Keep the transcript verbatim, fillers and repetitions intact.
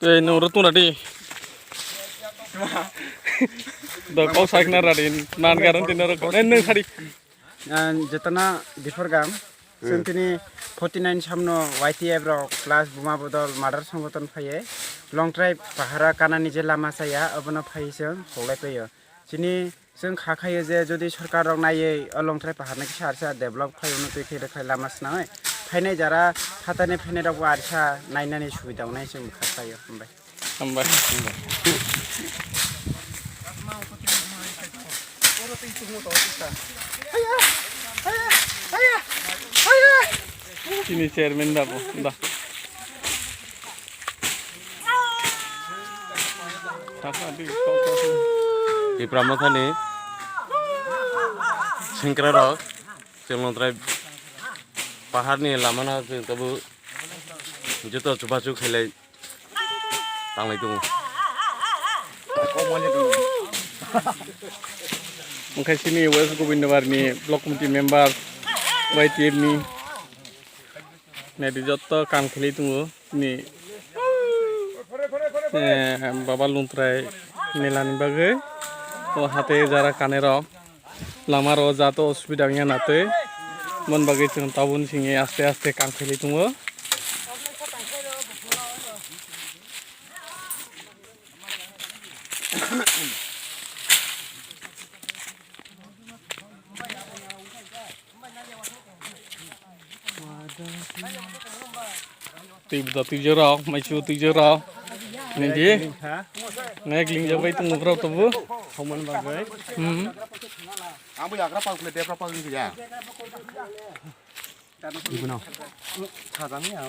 Ei, nwng rw tong radi. Do kok sakna radi, nan garan tin rw. Nei, nwng sadi. Ang Jetona Diphorgam, chwng tini forty nine samno Y T F rok plus Buma Bodol Murder Songoton phaiye Longtrai pahara kanani je lama chaya, abono phaiye chwng hoklai paio. Chini chwng kha khaio je jodi sorkar rok naiwi o Longtrai paharno kisa arsa develop khlai, uno twi khe rwkhlai lama swnamwi phainai jara hatani phainai rokbo arsa nainani subida wngnai chwng bwkha khlaio. Hambai. Hambai. Chini chairman da bo, da. Tipra Mothani sengkra rok, chwng Longtrai paharni lamano chwng tabuk joto chubachu khailai. Tanglai tongo. Wngkha chini West Gobindabar ni block committee member Y T F ni nedi jotto kam khlai tongo ni, eh, Baba Lungtrai mela ni bagwi o hate jara kanai rok. Lama ro jato osubida wngya na tei. Mon bagwi chwng tabun singwi aste aste kam khailai tongo. Twi bwda twi jorok, maisu twi jorok. Nini? Nek lingjak bai tongo borok tobo. Hongmani bagwi. Hmm. Ang bo yagra pang kule debra pang kule ya. Ibuno. Sajang ya.